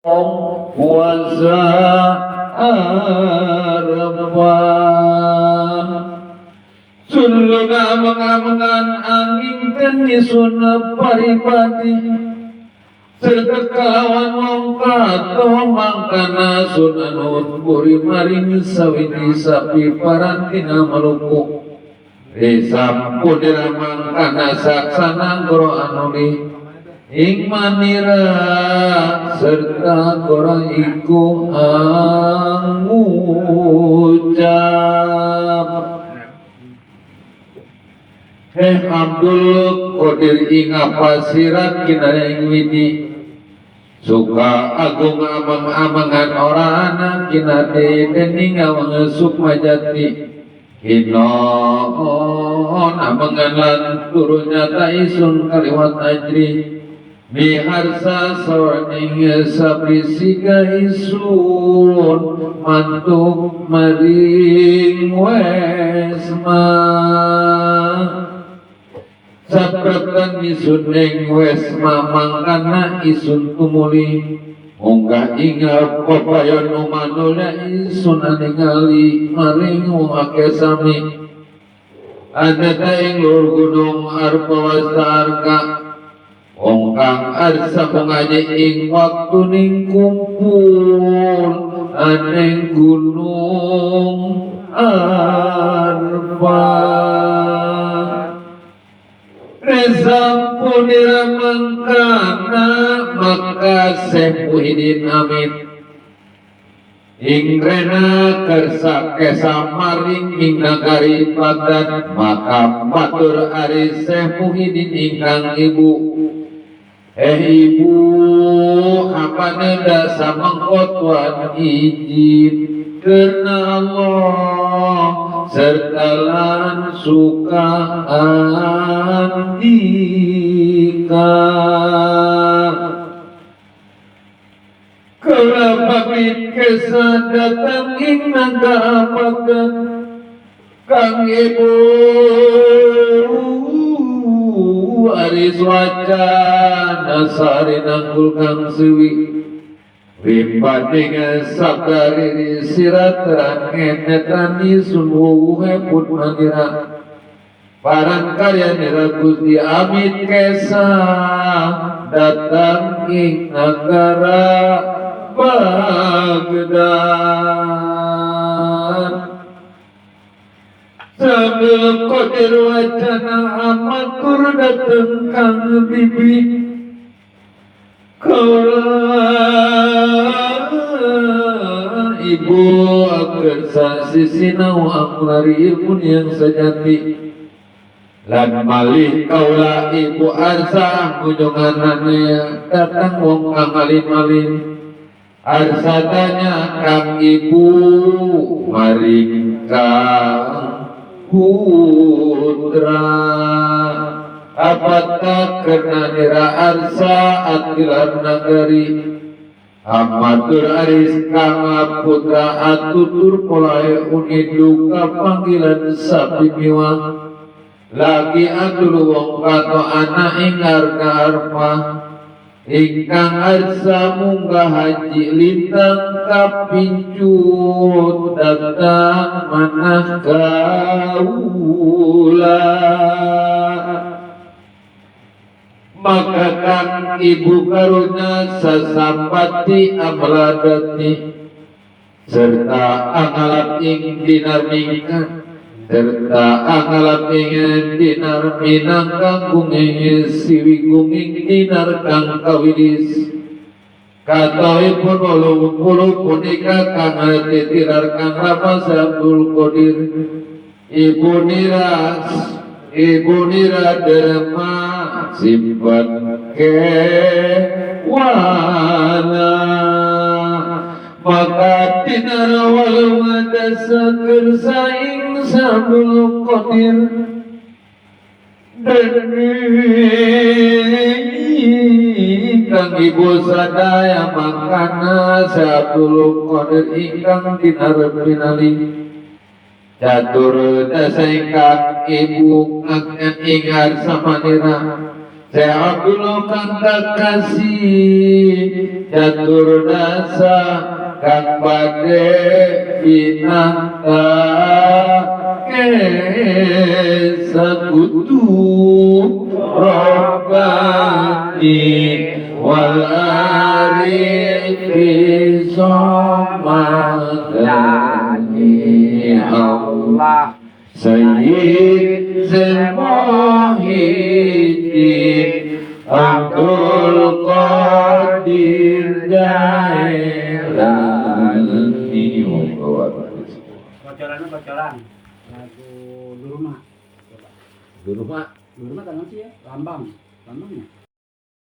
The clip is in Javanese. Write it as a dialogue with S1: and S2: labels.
S1: Puasa Arafah. Sulunga ameng-amengan angin tenisun paribadi serta kawan wong kato mangkana sun anut buri maring sawiti sapi parantina Maluku. Sampun mangkana saksana goro anuli ing manira serta goro iku angucap. Heh Abdul Qadir ing pasirat kinaya ing widi suka agung amang-amangan ora ana kinate dening awang sukma jati kinon amangan lan turu nyata isun kaliwat ajri miharsa sawaning sabri siga isun mantuk maring wesma. Sapretan isun ing wesma mangkana isun tumuli munggah ingal kopayon umanulya isun aningali maring wong akeh sami adata ing luhur gunung arpa wasta arka wong kang arsa mengaji ing waktu ning kumpul aning gunung arpa. Resampunira mangkana maka Syekh Muhyiddin Amin ing rena kersa kesamaring ing nagari Baghdad maka matur ari Syekh Muhyiddin ingkang ibu. Eh ibu apa nenda samengko tuan izin karena Allah serta lan suka andika. Kala pamit kesa datang ing nagara Baghdad kang ibu aris wacana sari nanggul kang siwi Wimbaning sabdariri sirat terang netani sunwuhe pun manira paran karya nira Gusti Amit kesa datang ing nagara Baghdad. Sambil Qadir wacana amatur dateng kang bibi kaula ibu akersa sisinau amlari ilmu yang sejati lan malih kaula ibu arsa kunjunganane datang wong kang alim-alim arsa tanya kang ibu maring kang putra apatah karena nira arsa atilan nagari amatur aris kang putra atutur polae uniduka panggilan sapi miwang lagi adulu wong kato anak ing arga arpa ingkang arsa munggah haji lintang kapincut datang manah kaula. Maka kang ibu karunya sesapati amladati serta angalap ing dinar mingkan serta angalap ing dinar minangkang gunging siwi gunging dinar kang kawilis katawipun 80 punika kang titirar kang Rama Abdul Qadir ibu niras ibu nira derma simpan kewana. Maka dinar walau ada sekersa ing Abdul Qadir dan kang ibu sadaya mangkana Abdul Qadir ingkang dinar pinali catur dasa ingkang ibu ngaken ing arsa manira Syekh Abdullah kang kasih catur dasa kang bade pinangka sakutu Rabbani wal arifi samadani Allah Sayyid Muhyiddin Abdul Qadir Jailani.
S2: Bocorannya bocoran lagu Durma. Coba.
S1: Durma.
S2: Durma tangan sih ya, lambang. Lambangnya.